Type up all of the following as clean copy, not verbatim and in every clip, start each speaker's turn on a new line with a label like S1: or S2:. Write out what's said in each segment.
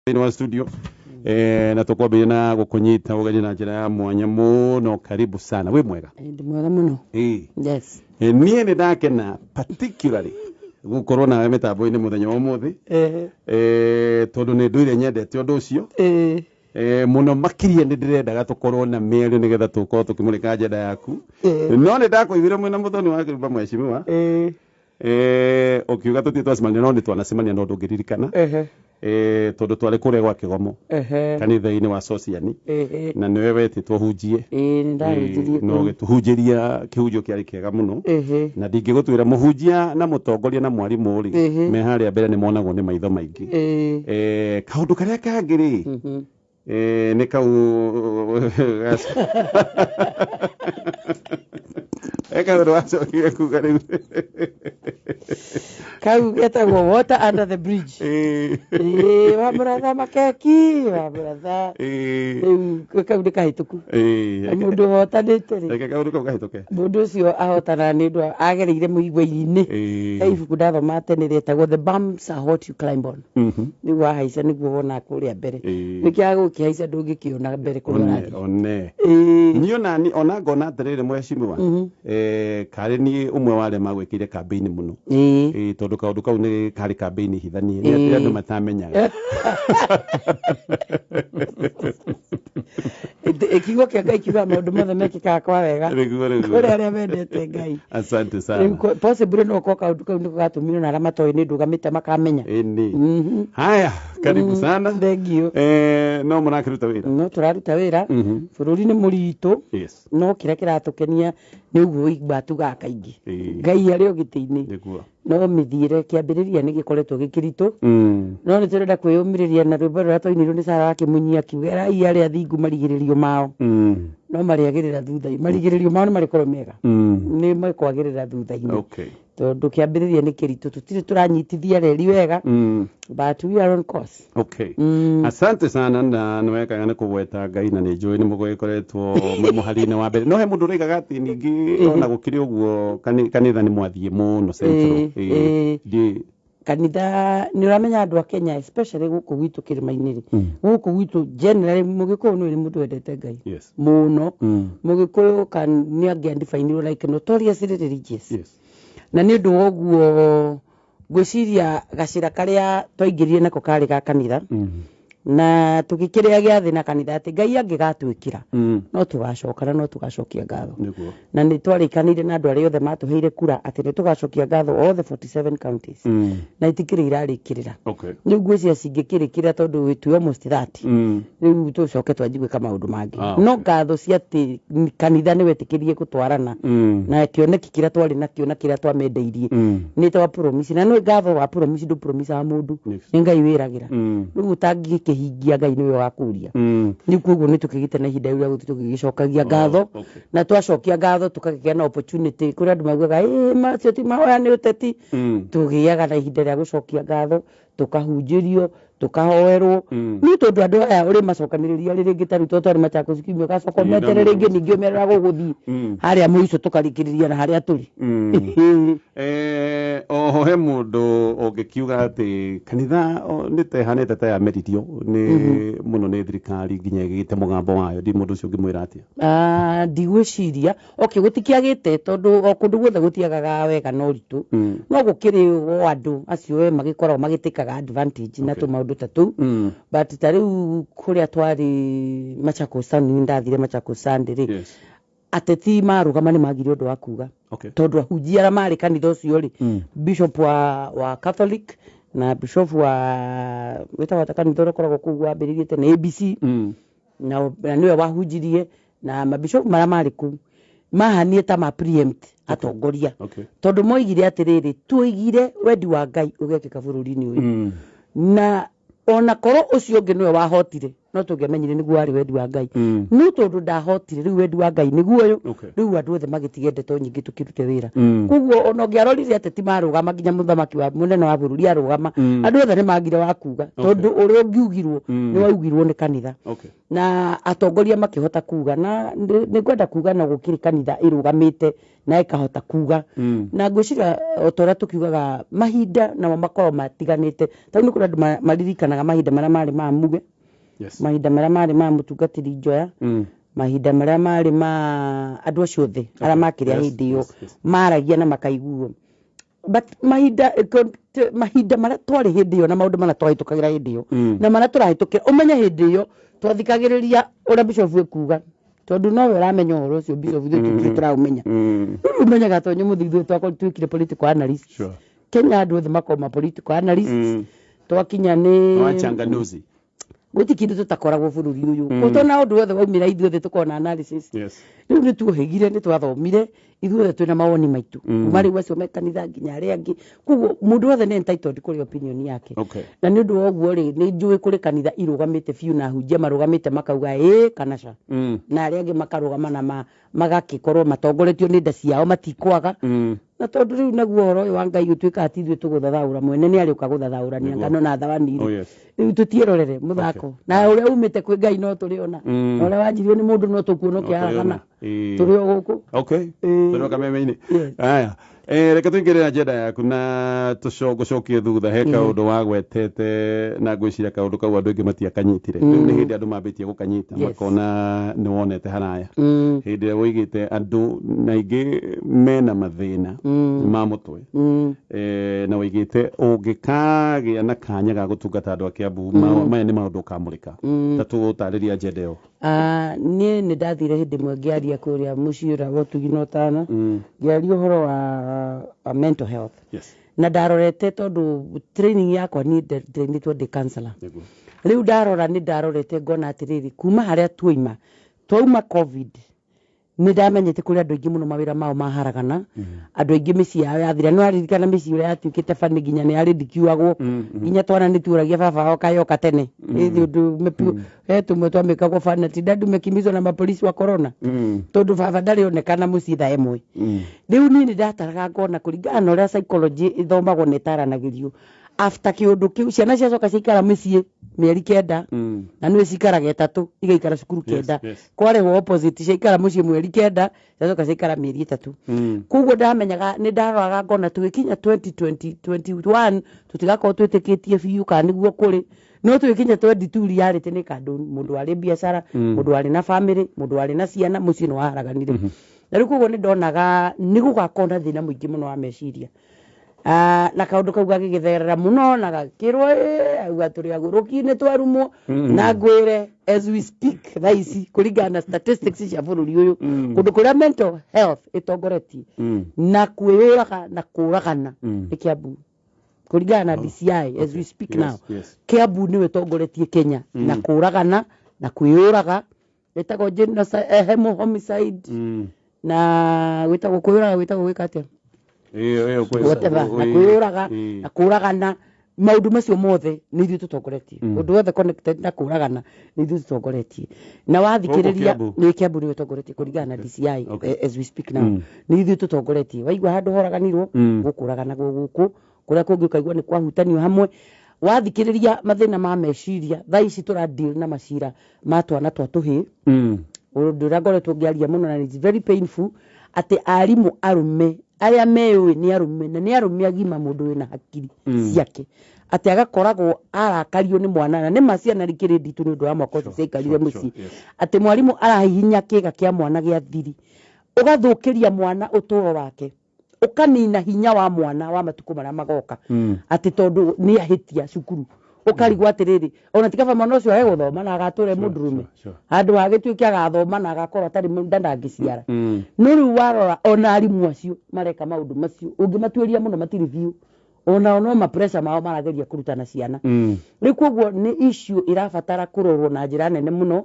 S1: Thĩinĩ wa studio na tũkwambĩrĩria na gũkũnyita ũgeni na njĩra ya mwanya mũno. Karibu sana, wĩ mwega?
S2: Ndĩ mwega mũno. Yes.
S1: Niĩ nĩ ndakena particularly gũkorwo nawe mĩtambo-inĩ mũthenya wa ũmũthĩ, tondũ nĩ ndũire nyendete ũndũ ũcio mũno makĩria. Nĩ ndĩrendaga tũkorwo na mĩario nĩgetha tũkorwo tũkĩmũrĩka agenda yaku, no nĩ ndakũiguire mwĩna Mũthoni wa Kĩrumba, mheshimiwa, ũkiuga tũtirĩ twacemania, no nĩ twanacemania, no ndũngĩririkana, tondũ twarĩ kũrĩa gwa Kĩgomo kanitha-inĩ wa Sociani, na nĩwe wetĩtwo hunjie.
S2: Nĩ ndahunjirie
S1: na
S2: kũu.
S1: Ũgĩtũhunjĩria kĩhunjio kĩarĩ kĩega mũno. Na ndingĩgũtuĩra mũhunjia na mũtongoria na mwarimũ rĩ, me harĩa mbere nĩ monagwo nĩ maitho maingĩ. Kaũndũ karĩa kangĩ rĩ, nĩ kau kaũndũ wacokire kuga rĩu.
S2: Kau getagwo water under the bridge. Wa mũratha makeki wa mũratha. Rĩu kau nĩ kahĩtũku. Na mũndũ ũhotanĩte rĩ,
S1: Reke kaũndũ kau kahĩtũke.
S2: Mũndũ ũcio ahotanaga nĩ ũndũ agereire mũigua-inĩ. He ibuku ndathoma tene rĩetagwo The Bumps Are What You Climb On. Rĩu wahaica nĩguo wonaga kũrĩa mbere. Nĩkĩaga gũkĩhaica ndũngĩkĩona mbere kũrĩa
S1: one
S2: ũrathiĩ.
S1: One niĩ ona ona ngona atĩrĩrĩ, mheshimiwa, karĩ niĩ ũmwe wa arĩa magwĩkĩire kambĩini mũno. Tondũ kaũndũ kau nĩ karĩ kambĩini hithanie nĩ atĩ andũ matamenyaga.
S2: Kiugo kĩa Ngai kiugaga maũndũ mothe mekĩkaga kwa wega
S1: Nĩguo.
S2: kũrĩ arĩa mendete Ngai.
S1: Asante
S2: Rĩu
S1: sana.
S2: Possibly no ũkorwo kaũndũ kau nĩko gatũmire ona arĩa matoĩ nĩ ndũgamĩte makamenya.
S1: Ĩni. Haya, karibu sana.
S2: Thank you.
S1: No mũrakĩruta wĩra?
S2: No tũraruta wĩra. Bũrũri nĩ mũritũ, no kĩrĩa kĩratũkenia nĩ ũguo ũigua tugaga kaingĩ, Ngai arĩ o gĩtĩ-inĩ. No mĩthiĩre kĩambĩrĩria nĩ gĩkoretwo gĩkĩritũ, no nĩ tũrenda kwĩyũmĩrĩria na rwĩmbo rũrĩa twainirwo nĩ Sara wa Kĩmunyi akiuga, "Ĩrai arĩa athingu marigĩrĩrio mao no marĩagĩrĩra thutha, marigĩrĩrio mao nĩ marĩkorwo mega, nĩ mekwagĩrĩra thutha-inĩ." Tondũ kĩambĩrĩria nĩ kĩritũ, tũtirĩ tũranyitithia reri wega, but we are on course.
S1: Okay. Asante sana, na nĩ wekaga nĩ kũgweta Ngai, na nĩ njũĩ nĩ mũgĩkoretwo mwĩ mũhari-inĩ wa mbere, no he mũndũ ũroigaga atĩ ningĩ ona gũkĩrĩ ũguo kanitha nĩ mwathiĩ mũno central.
S2: Kanitha nĩ ũramenya andũ a Kenya, especially gũkũ gwitũ kĩrĩma-inĩ rĩ, gũkũ gwitũ generally mũgĩkũyũ nĩ mũndũ wendete Ngai mũno. Mũgĩkũyũ kan nĩ angĩandibainirwo like notoriously religious. Na nĩ ũndũ wa ũguo ngwĩciria gacĩra karĩa twaingĩrire nako karĩ ga kanitha, na tũgĩkĩrĩa gĩathĩ na kanitha atĩ Ngai angĩgatwĩkĩra no tũgacoka na no tũgacokia ngatho. Na nĩ twarĩkanĩire na andũ arĩa othe matũheire kura atĩ nĩ tũgacokia ngatho all the 47 counties, na itikĩrĩ irarĩkĩrĩra. Rĩu ngwĩciria cingĩkĩrĩkĩrĩra, tondũ twĩ almost 30, rĩu tũcoke twanjie gwĩka maũndũ mangĩ. No ngatho cia atĩ kanitha nĩ wetĩkĩrie gũtwarana na kĩoneki kĩrĩa twarĩ nakĩo na kĩrĩa twamendeirie, nĩ twa promise, na nĩ ngatho wa promise, ndũ promise wa mũndũ, nĩ Ngai wĩragĩra. Rĩu ũtangĩkĩhingia, Ngai nĩwe wakũria. Rĩu koguo nĩ tũkĩgĩte na ihinda rĩu rĩa gũthiĩ tũgĩgĩcokagia ngatho, na twacokia ngatho tũkagĩa na opportunity kũrĩa andũ maugaga ĩ macio ti mahoya nĩ ũteti. Tũgĩaga na ihinda rĩa gũcokia ngatho, tũkahunjĩrio, tũkahoerwo, nĩ tondũ andũ aya ũrĩ macokanĩrĩria rĩ rĩngĩ ta rĩu tondũ twarĩ Machakos kiumia, ũgacoka ũmetere rĩngĩ ningĩ ũmerera gũgũthiĩ harĩa mũico tũkarĩkĩrĩria na harĩa tũrĩ.
S1: Oho he mũndũ ũngĩkiuga atĩ kanitha nĩ tehanĩte ta yameririo nĩ mũno nĩ thirikari nginya ĩgĩte mũgambo wayo, ndi mũndũ ũcio ũngĩmwĩra atĩa?
S2: Ah, ndigwĩciria, okay, gũtikĩagĩte tondũ o kũndũ guothe gũtiagaga wega na ũritũ, no gũkĩrĩ o andũ acio we magĩkoragwo magĩtĩkaga advantage na tũmaũndũ ta tũu. But ta rĩu kũrĩa twarĩ Machakos town, nĩ ndathire Machakos Sunday rĩ, ateti marũgama nĩ magire ũndũ wa kuga, tondũ ahunjia arĩa marĩ kanitha ũcio rĩ, bishop wa Catholic na bishop wa wĩtagwo ta kanitha ũrĩa ũkoragwo kũu wambĩrĩirie tene ABC, na nĩwe wahunjirie, na mabishop marĩa marĩ kũu mahanie ta ma preempt atongoria, tondũ moigire atĩrĩrĩ, tuoigire wendi wa Ngai ũgekĩka bũrũri-inĩ ũyũ, na ona korwo ũcio ũngĩ nĩwe wahotire. No tũngĩamenyire nĩguo warĩ wendi wa Ngai. No tondũ ndahotire, rĩu wendi wa Ngai nĩguo ũyũ. Rĩu andũ othe magĩtiga ndeto nyingĩ, tũkĩrute wĩra. Koguo ona ũngĩarorire ateti marũgama, nginya mũthamaki wa mũnene wa bũrũri arũgama, andũ othe nĩ magire wa kuga, tondũ ũrĩa ũngiugirwo nĩ waugirwo nĩ kanitha. Na atongoria makĩhota kuga, na nĩ ngwenda kuga no gũkĩrĩ kanitha ĩrũgamĩte na ĩkahota kuga. Na ngwĩciria o ta ũrĩa tũkiugaga, mahinda namo makoragwo matiganĩte. Tarĩu nĩ kũrĩ andũ maririkanaga mahinda marĩa marĩ ma Muge, mahinda marĩa marĩ ma mũtungatĩri Njoya, mahinda marĩa marĩ ma andũ acio othe arĩa makĩrĩa hĩndĩ ĩyo maragia na makaiguo. But mahinda marĩa twarĩ hĩndĩ ĩyo na maũndũ marĩa twahĩtũkagĩra hĩndĩ ĩyo na marĩa tũrahĩtũkĩra, ũmenye hĩndĩ ĩyo twathikagĩrĩria ũrĩa bishop ekuga, tondũ nowe ũramenya ũhoro ũcio. Bishop, ithuĩ tũtirĩ tũraũmenya. Rĩu ũmenyaga Tonyo Mũthĩ, ithuĩ twakorwo twĩkire political analyst. Kenya andũ othe makorwo ma political analysts. Twakinya nĩ
S1: Wachanganuzi.
S2: Gũtirĩ kĩndũ tũtakoragwo bũrũri ũyũ. Ũtona ũndũ wothe waumĩra, ithuothe tũkona analysis. Rĩu nĩ tuohĩgire, nĩ twathomire, ithuothe twĩna mawoni maitũ, kuma rĩu acio me kanitha nginya arĩa angĩ. Koguo mũndũ wothe nĩ entitled kũrĩ opinion yake. Na nĩ ũndũ wa ũguo rĩ, nĩ njũĩ kũrĩ kanitha irũgamĩte biũ na ahunjia marũgamĩte makauga ĩĩ kana ca, na arĩa angĩ makarũgama na magakĩkorwo matongoretio nĩ nda ciao, matikwaga. Na tondũ rĩu naguo ũhoro ũyũ wa Ngai ũtuĩkaga ti ithuĩ tũgũthathaũra, mwene nĩ arĩũka gũthathaũrania ngano na thawani. Rĩu tũtiĩrorere mũthako, na ũrĩa umĩte kwĩ Ngai no tũrĩona, na ũrĩa wanjirio nĩ mũndũ no tũkuona ũkĩharagana. Tũrĩ o gũkũ.
S1: Tũrĩ o kameme-inĩ. Aya, reke tũingĩre agenda yaku na tũcokie thutha he kaũndũ wagwetete, na ngwĩciria kaũndũ kau andũ aingĩ matiakanyitire. Rĩu nĩ hĩndĩ andũ mambĩtie gũkanyita, makona nĩ wonete haraya. Hĩndĩ ĩrĩa woigĩte andũ na aingĩ mena mathĩna ma mũtwe, na woigĩte ũngĩkagĩa na kanya ga gũtungata andũ a Kiambu, maya nĩ maũndũ ũkamũrĩka. Ta tũtarĩrie agenda ĩyo.
S2: Ah, niĩ nĩ ndathire hĩndĩ ĩmwe ngĩaria kũrĩa mũciĩ ũrĩa wa ũtugi na ũtana, ngĩaria ũhoro wa mental health. Na ndarorete, tondũ training yakwa niĩ trainĩtwo ndĩ counselor. Rĩu ndarora, nĩ ndarorete ngona atĩrĩrĩ, kuma harĩa tuoima, twauma COVID, nĩ ndamenyete kũrĩ andũ aingĩ mũno mawĩra mao maharagana, andũ aingĩ mĩciĩ yao yathira. Nĩ waririkana mĩciĩ ũrĩa yatuĩkĩte bani, nginya nĩ yarĩndikiuagwo, nginya twana nĩ tuoragia baba wao kayoka tene. Ĩĩ, ũndũ he tũmwe twamĩkagwo bani ati dad umekimbizwa na mapolisi wa corona, tondũ baba ndarĩ onekana mũciĩ thaa 1. Rĩu niĩ nĩ ndataraga ngona, kũringana na ũrĩa psychology ĩthomagwo na ĩtaranagĩrio, after kĩũndũ kĩu ciana ciacoka ciaikara mĩciĩ mĩeri 9, na nĩwe cikaraga 3, igaikara cukuru 9. Kwarĩhwo opposite, ciaikara mũciĩ mweri 9, ciacoka ciaikara mĩeri 3. Koguo ndamenyaga, nĩ ndaroraga ngona tũgĩkinya 2020 21 tũtigakorwo twĩtĩkĩtie biũ kana nĩguo kũrĩ, no tũgĩkinya 22 reality nĩ kandũ mũndũ warĩ biacara, mũndũ warĩ na family, mũndũ warĩ na ciana, mũciĩ nĩ waharaganire. Na rĩu koguo nĩ ndonaga nĩ gũgakorwo na thĩna mũingĩ mũno wa meciria. Ah, na kaũndũ kau gagĩgĩtherera mũno na gakĩrwo auga tũrĩ agũrũki, nĩ twarumwo. Na ngwĩre, as we speak thaa ici, kũringana na statistics cia bũrũri ũyũ, kũndũ kũrĩa mental health ĩtongoretie na kwĩyũraga na kũragana nĩ Kiambu, kũringana na DCI as we speak now. Kiambu nĩwe ĩtongoretie Kenya na kũragana na kwĩyũraga, ĩtagwo genocide, homicide, na gwĩtagwo kwĩyũraga, gwĩtagwo gwĩka atĩa?
S1: Ĩyo ĩyo
S2: Whatever, na kwĩyũraga na kũragana, maũndũ macio mothe nĩ ithuĩ tũtongoretie. Ũndũ wothe connected na kũragana nĩ ithuĩ tũtongoretie. Na wathikĩrĩria
S1: Kiambu?
S2: Nĩ Kiambu nĩwe ĩtongoretie kũringana na DCI. As we speak now, nĩ ithuĩ tũtongoretie. Waigua handũ horaganirwo, gũkũraganagwo gũkũ, kũrĩa kũngĩ ũkaigua nĩ kwahutanio hamwe. Wathikĩrĩria mathĩna ma meciria, thaa ici tũra deal na macira ma twana twa tũhĩĩ. Ũndũ ũrĩa ngoretwo ngĩaria mũno, na it's very painful, atĩ arimũ arũme arĩa meyũĩ nĩ arũme na nĩ arũme agima, mũndũ wĩna hakiri ciake, atĩ agakoragwo arakario nĩ mwana, na nĩ ma ciana rikĩrĩ nditũ nĩ ũndũ wa mwaka ũcio ciaikarire mũciĩ, atĩ mwarimũ arahihinya kĩga kĩa mwana gĩa thiri, ũgathũkĩria mwana ũtũro wake, ũkanina hinya wa mwana wa matukũ marĩa magoka, atĩ tondũ nĩ ahĩtia cukuru. Ũkarigwo atĩrĩrĩ, ona ti kaba mwana ũcio age gũthoma na agatũre mũndũrũme, handũ hagĩtuĩke agathoma na agakorwo atarĩ nda ndangĩciara. No rĩu warora, ona arimũ acio mareka maũndũ macio, ũngĩmatuĩria mũno matirĩ biũ, onao no mapressure mao marageria kũrutana ciana. Rĩu koguo nĩ issue ĩrabatara kũrorwo na njĩra nene mũno.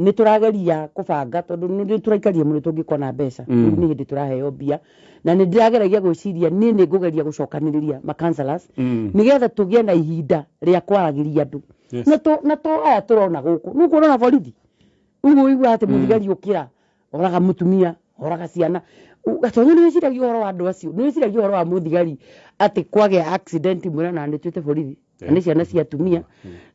S2: Nĩ tũrageria kũbanga tondũ nĩ tũraikaria mũno tũngĩkona mbeca. Rĩu nĩ hĩndĩ tũraheo mbia na nĩ ndĩrageragia gwĩciria niĩ nĩ ngũgeria gũcokanĩrĩria ma counselors nĩgetha tũgĩe na ihinda rĩa kwaragĩria andũ. Na to aya tũrona gũkũ nĩ ũkuona borithi ũguo ũigua atĩ mũthigari ũkĩra oraga mũtumia, oraga ciana. Gatonyo nĩ wĩciragia ũhoro wa andũ acio, nĩ wĩciragia ũhoro wa mũthigari atĩ kwagĩa accident mwĩra na nĩ tuĩte borithi na nĩ ciana cia atumia,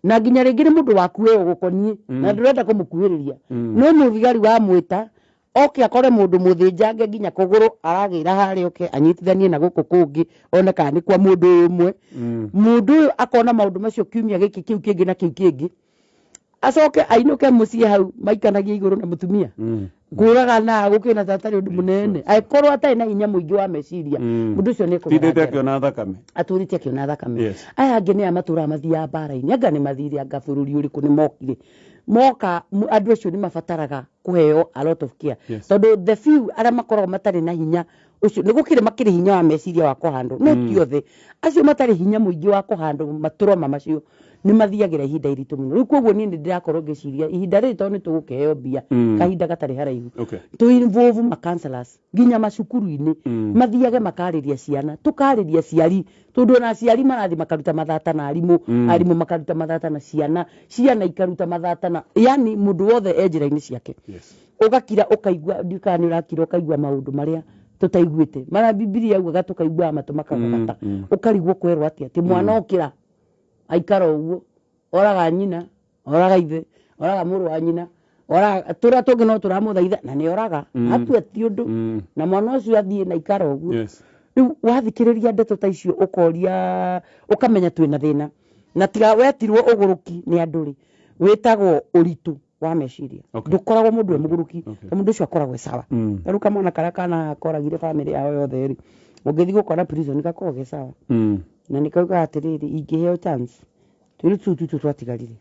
S2: na nginya rĩngĩ nĩ mũndũ waku we ũgũkoniĩ na ndũrenda kũmũkuhĩrĩria, no mũthigari wamwĩta oke akore mũndũ mũthĩnjange nginya kũgũrũ aragĩra harĩa, oke anyitithanie na gũkũ kũngĩ one kana nĩ kwa mũndũ ũyũ ũmwe. Mũndũ ũyũ akona maũndũ macio kiumia gĩkĩ kĩu kĩngĩ na kĩu kĩngĩ, acoke ainũke mũciĩ hau maikanagie igũrũ na mũtumia kũragana gũkĩna tatarĩ ũndũ mũnene, angĩkorwo atarĩ na hinya mũingĩ wa meciria, mũndũ ũcio nĩ ekũgera
S1: Tindĩte
S2: njera.
S1: Akĩona thakame.
S2: Atũrĩte akĩona thakame. Aya angĩ nĩ aya matũraga mathiaga mbara-inĩ, anga nĩ mathire, anga bũrũri ũrĩkũ nĩ mokire moka. Andũ acio nĩ mabataraga kũheo a lot of care, tondũ the few arĩa makoragwo matarĩ na hinya ũcio nĩ gũkĩrĩ makĩrĩ hinya wa meciria wa kũhandwo, no ti othe. Acio matarĩ hinya mũingĩ wa kũhandwo maturoma macio nĩ mathiagĩra ihinda iritũ mũno. Rĩu koguo niĩ nĩ ndĩrakorwo ngĩciria ihinda rĩrĩ, tondũ nĩ tũgũkĩheo mbia kahinda gatarĩ haraihu, tũ involve ma counselors nginya macukuru-inĩ, mathiage makarĩria ciana, tũkarĩria ciari, tondũ ona aciari marathiĩ makaruta mathata na arimũ, arimũ makaruta mathata na ciana, ciana ikaruta mathata na yani mũndũ wothe e njĩra-inĩ ciake. Ũgakira ũkaigua, ndikana nĩ ũrakira ũkaigua maũndũ marĩa tũtaiguĩte, marĩa Bibilia yaugaga tũkaiguaga matũ makagagata. Ũkarigwo kwerwo atĩa atĩ mwana okĩra aikara ũguo oraga nyina, oraga ithe, oraga mũrũ wa nyina, oraga tũrĩa tũngĩ no tũramũthaitha na nĩ oraga atua ti ũndũ, na mwana ũcio athiĩ na ikara ũguo. Rĩu wathikĩrĩria ndeto ta icio ũkoria, ũkamenya twĩna thĩna, na tiga wetirwo ũgũrũki nĩ andũ rĩ, wĩtagwo ũritũ wa meciria. Ndũkoragwo mũndũ e mũgũrũki, to mũndũ ũcio akoragwo e sawa. Rĩu kamwana karĩa kana koragire bamĩrĩ yao yothe rĩ, ũngĩthiĩ gũkora prison gakoragwo ge sawa, na nĩ kaugaga atĩrĩrĩ, ingĩheo chance twĩrĩ tũu twitũ twatigarire,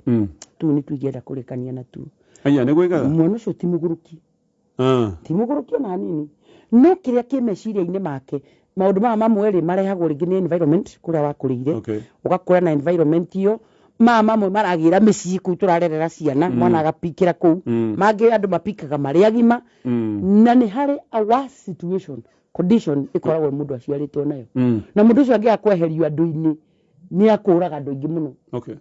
S2: tũu nĩ tuingĩenda kũrĩkania na tuo.
S1: Aya nĩ gwĩkaga.
S2: Mwana ũcio ti mũgũrũki, ti mũgũrũki ona hanini, no kĩrĩa kĩ meciria-inĩ make, maũndũ maya mamwe rĩ marehagwo rĩngĩ nĩ environment kũrĩa wakũrĩire. Ũgakũra na environment ĩyo, maya mamwe maragĩra mĩciĩ kũu tũrarerera ciana, mwana agapikĩra kũu, mangĩ andũ mapikaga marĩ agima, na nĩ harĩ a worse situation, condition ĩkoragwo mũndũ aciarĩtwo nayo, na mũndũ ũcio angĩaga kweherio andũ-inĩ nĩ akũraga andũ aingĩ mũno.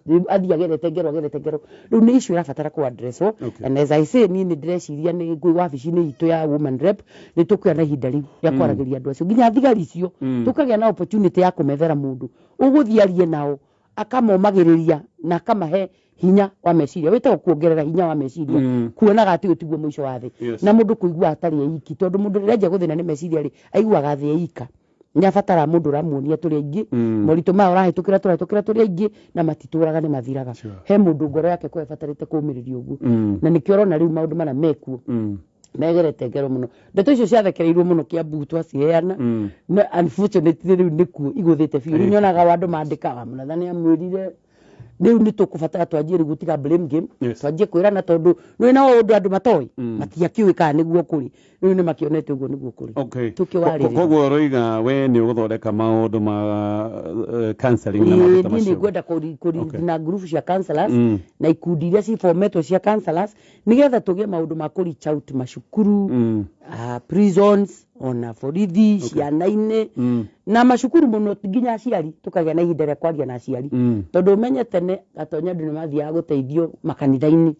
S2: Rĩu athiĩ agerete ngero, agerete ngero, rĩu nĩ issue ĩrabatara kũ addresswo. And as I say, niĩ nĩ ndĩreciria nĩ ngwĩ wabici-inĩ itũ ya woman rep nĩ tũkũgĩa na ihinda rĩu rĩa kwaragĩria andũ acio, nginya thigari icio, tũkagĩa na opportunity ya kũmethera mũndũ ũgũthiĩ arie nao, akamomagĩrĩria na akamahe hinya wa meciria, wĩtagwo kuongerera hinya wa meciria, kuonaga atĩ ũyũ tiguo mũico wa thĩ, na mũndũ kũigua atarĩ eiki, tondũ mũndũ rĩrĩa anjia gũthĩna nĩ meciria rĩ, aiguaga thĩ eika. Nĩ abatara mũndũ ũramuonia tũrĩ aingĩ, moritũ maya ũrahĩtũkĩra tũrahĩtũkĩra tũrĩ aingĩ, na matitũraga, nĩ mathiraga. He mũndũ ngoro yake ko ĩbatarĩte kũmĩrĩria ũguo, na nĩkĩo ũrona rĩu maũndũ mana mekuo megerete ngero mũno. Ndeto icio ciathekereirwo mũno Kiambu twaciheana, na unfortunately rĩu nĩkuo igũthĩte biũ. Rĩu nyonaga andũ mandĩkaga mũratha nĩ amwĩrire. Rĩu nĩ tũkũbatara twanjie rĩu gũtiga blame game, twanjie kwĩrana, tondũ nĩ na ũndũ andũ matoĩ, matiakĩũĩ kana nĩguo kũrĩ. Rĩu nĩ makĩonete ũguo nĩguo kũrĩ. Tũkĩwarĩrĩria.
S1: Koguo ũroiga we nĩ ũgũthondeka maũndũ ma counseling na maũndũ ta
S2: Niĩ nĩ
S1: macio.
S2: ngwenda na group cia counselors na ikundi iria cibometwo cia counselors, nĩgetha tũgĩe maũndũ ma kũ reach out macukuru, prisons, ona borithi, ciana-inĩ na macukuru mũno, nginya aciari, tũkagĩa na ihinda rĩa kwaria na aciari, tondũ ũmenye tene gatonya andũ nĩ mathiaga gũteithio makanitha-inĩ,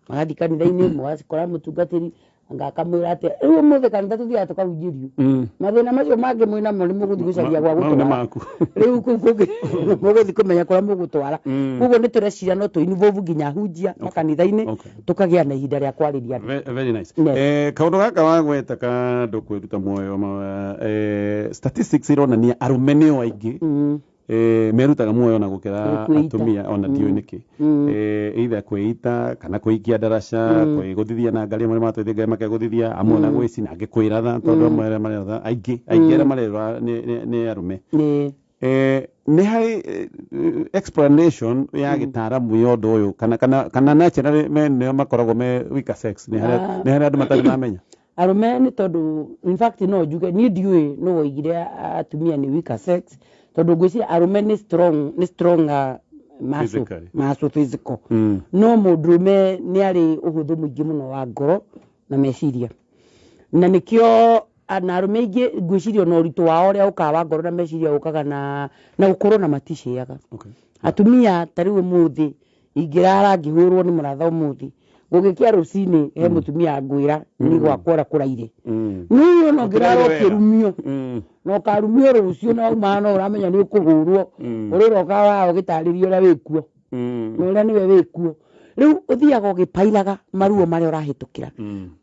S2: magathiĩ kanitha-inĩ mũgakora mũtungatĩri anga akamwĩra atĩ rĩu ũmũthĩ kanitha tũthiaga tũkahunjĩrio, mathĩna macio mangĩ mwĩna mo nĩ mũgũthiĩ gũcaria gwa
S1: Mau nĩ
S2: gũtwara.
S1: maku.
S2: Rĩu kũu kũngĩ mũgũthiĩ kũmenya kũrĩa mũgũtwara. Koguo nĩ tũreciria no tũ involve nginya ahunjia makanitha-inĩ, tũkagĩa na ihinda rĩa kwarĩria andũ.
S1: Very nice.
S2: Yes.
S1: Kaũndũ gaka wagweta ka andũ kwĩruta muoyo, statistics ironania arũme nĩo aingĩ merutaga muoyo na gũkĩra
S2: Kwĩita.
S1: atumia, ona ndiũĩ nĩkĩ. Either kwĩita kana kwĩikia ndaraca, kwĩgũthithia na ngari, amwe matwĩthia ngari makegũthithia, amwe na gwĩcina, angĩ kwĩratha, tondũ amwe arĩa mareratha aingĩ, aingĩ arĩa marerwa nĩ arũme. Nĩ harĩ explanation ya gĩtaaramu ya ũndũ ũyũ, kana naturally men nĩo makoragwo me weaker sex? Nĩ harĩ nĩ harĩ andũ matarĩ mamenya?
S2: Arũme nĩ tondũ in fact no njuge niĩ ndiũĩ nũ woigire atumia nĩ weaker sex, tondũ ngwĩciria arũme nĩ strong, nĩ strong muscle
S1: Physically.
S2: muscle physical. No mũndũrũme nĩ arĩ ũhũthũ mũingĩ mũno wa ngoro na meciria, na nĩkĩo na arũme aingĩ ngwĩciria ona ũritũ wao ũrĩa ũkaga wa ngoro na meciria ũkaga na gũkorwo na maticĩaga. Atumia ta rĩu ũmũthĩ ingĩrara ngĩhũrwo nĩ mũratha ũmũthĩ, gũgĩkĩa rũcinĩ he mũtumia ngwĩra nĩ gwakwa ũrĩa kũraire. Niĩ ona ũngĩrara
S1: Ũkĩraire wega.
S2: ũkĩrumio na ũkarumio rũciũ na wauma no ũramenya nĩ ũkũhũrwo, ũrĩroka wao ũgĩtarĩria ũrĩa wĩkuo na ũrĩa nĩwe wĩkuo. Rĩu ũthiaga ũgĩpailaga maruo marĩa ũrahĩtũkĩra,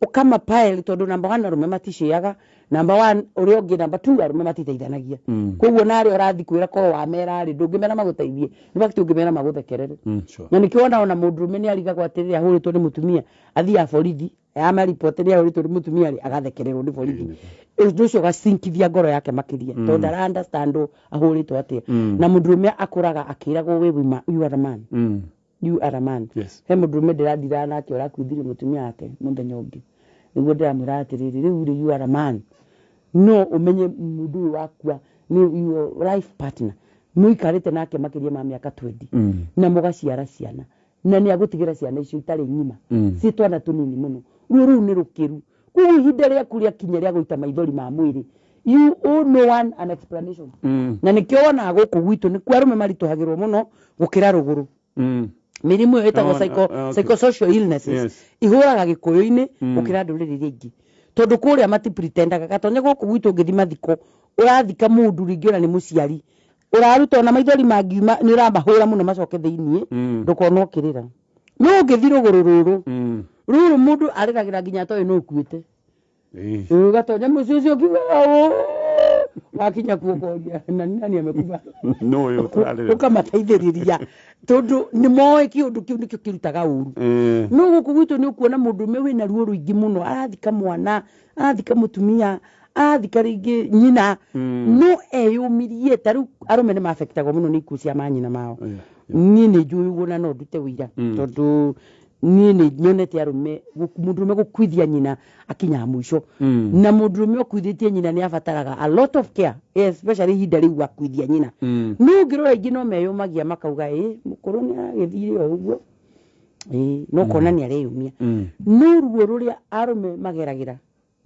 S2: ũkamapail, tondũ number one arũme maticĩaga, number one ũrĩa ũngĩ, number two arũme matiteithanagia. Koguo narĩa ũrathiĩ kwĩra korwo wamera rĩ, ndũngĩmera magũteithie, nĩ fact ũngĩmera magũthekerere. Na nĩkĩo ona mũndũrũme nĩ arigagwo atĩrĩrĩ, ahũrĩtwo nĩ mũtumia, athiaga borithi amariboti nĩ ahũrĩtwo nĩ mũtumia rĩ, agathekererwo nĩ borithi. Ũndũ ũcio ũgacinkithia ngoro yake makĩria, tondũ ndara understand ahũrĩtwo atĩa. Na mũndũrũme akũraga akĩragwo wĩ you are a man. You are a man. He mũndũrũme ndĩrathiraga nake ũrakuithirie mũtumia wake mũthenya ũngĩ, nĩguo ndĩramwĩra atĩrĩrĩ, rĩu rĩ, you are a man, no ũmenye mũndũ ũyũ wakua nĩ your life partner, mũikarĩte nake makĩria ma mĩaka 20 na mũgaciara ciana, na nĩ agũtigĩra ciana icio itarĩ ng'ima, ciĩ twana tũnini mũno. Ruo rũu nĩ rũkĩru. Koguo ihinda rĩaku rĩakinya rĩa gũita maithori ma mwĩrĩ, you owe no one an explanation. Na nĩkĩo wonaga gũkũ gwitũ nĩkuo arũme maritũhagĩrwo mũno gũkĩra rũgũrũ. Mĩrimũ ĩyo ĩtagwo
S1: Oh,
S2: psychosocial illnesses ihũraga gĩkũyũ-inĩ gũkĩra ndũrĩrĩ iria ingĩ, tondũ kũrĩa matipretendaga. Gatonye gũkũ gwitũ ũngĩthi mathiko, ũrathika mũndũ rĩngĩ ona nĩ mũciari, ũraruta ona maithori mangiuma nĩ ũramahũra mũno macoke thĩiniĩ, ndũkona ũkĩrĩra. No ũngĩthi rũgũrũ rũrũ rũrũ, mũndũ arĩragĩra nginya atoĩ nũ ũkuĩte. Ũgatonya mũciĩ ũcio ũkiugaga "Ũũ", wakinya kuo ũkoria nani nani amekufa.
S1: No ũyũ tũrarĩra.
S2: Ũkamateithĩrĩria tondũ nĩ moĩ kĩũndũ kĩu nĩkĩo kĩrutaga ũru. No gũkũ gwitũ nĩ ũkuona mũndũ ũmwe wĩna ruo rũingĩ mũno, arathika mwana, arathika mũtumia, arathika rĩngĩ nyina, no eyũmirie. Ta rĩu arũme nĩ mafectagwo mũno nĩ ikuũ cia manyina mao. Niĩ nĩ njũĩ ũguo na no ndute ũira, tondũ niĩ nĩ nyonete arũme mũndũrũme gũkuithia nyina akinyaga mũico. Na mũndũrũme ũkuithĩtie nyina nĩ abataraga a lot of care, especially ihinda rĩu akuithia nyina. No ũngĩrora aingĩ no meyũmagia makauga ĩ mũkũrũ nĩ agĩthire o ũguo, ĩ no kona nĩ areyũmia. No ruo rũrĩa arũme mageragĩra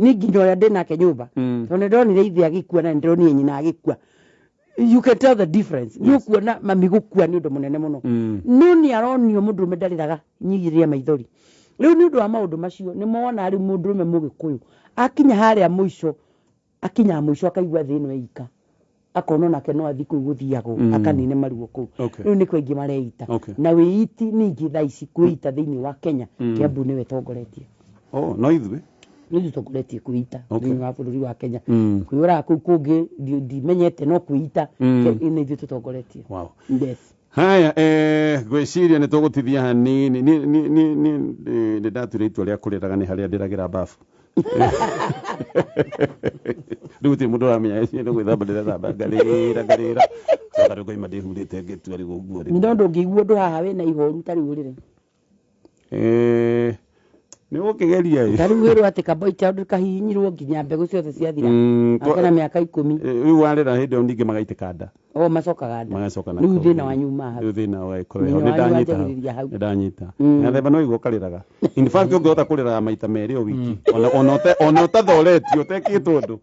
S2: nĩ nginya ũrĩa ndĩ nake nyũmba, tondũ nĩ ndonire ithe agĩkua na nĩ ndĩronire nyina agĩkua. You can tell the difference. Nĩ ũkuona mami gũkua nĩ ũndũ mũnene mũno, no nĩ aronio mũndũrũme ndarĩraga nyigĩrĩria maithori. Rĩu nĩ ũndũ wa maũndũ macio nĩ mona rĩu mũndũrũme mũgĩkũyũ akinya harĩa mũico, akinyaga mũico akaigua thĩ ĩno ĩika, akona onake no athiĩ kũu gũthiagwo akanine maruo kũu. Rĩu nĩkĩo aingĩ mareita. Na wĩiti ningĩ thaa ici kwĩita thĩinĩ wa Kenya, Kiambu nĩwe tongoretie.
S1: Oh, no ithuĩ
S2: Nĩ tũtongoretie kwĩita thĩinĩ wa bũrũri wa Kenya. Kwĩyũraga kũu kũngĩ ndimenyete, no kwĩita nĩ ithuĩ tũtongoretie. Yes.
S1: Haya, ngwĩciria nĩ tũgũtithia hanini. Nĩ ndatuire itua rĩa kũrĩraga nĩ harĩa ndĩragĩra bafu. Rĩu gũtirĩ mũndũ ũramenya nĩ gwĩthamba ndĩrethamba, ngarĩra ngarĩra, coka rĩu ngaima ndĩhurĩte ngĩtua rĩu ũguo rĩu.
S2: No ndũngĩigua ũndũ haha wĩna ihoru ta rĩu ũrĩre.
S1: Nĩ ũgũkĩgeria ĩ.
S2: Ta rĩu wĩrwo atĩ kaboi child kahihinyirwo nginya mbegũ ciothe ciathira, akena mĩaka 10.
S1: Rĩu warĩra hĩndĩ ĩyo ningĩ magaitĩka nda.
S2: O macokaga nda.
S1: Magacoka na
S2: Rĩu
S1: kũu.
S2: Thĩna wanyu umaga hau.
S1: Rĩu thĩna ũgagĩkorwo
S2: Thĩna
S1: ho. Nĩ
S2: wanyu
S1: ndanyita hau.
S2: wanjagĩrĩria hau.
S1: Nĩ ndanyita. Gathemba no igua ũkarĩraga. In fact ũngĩhota kũrĩraga maita merĩ o wiki, ona ũtathoretio ũtekĩtwo ũndũ.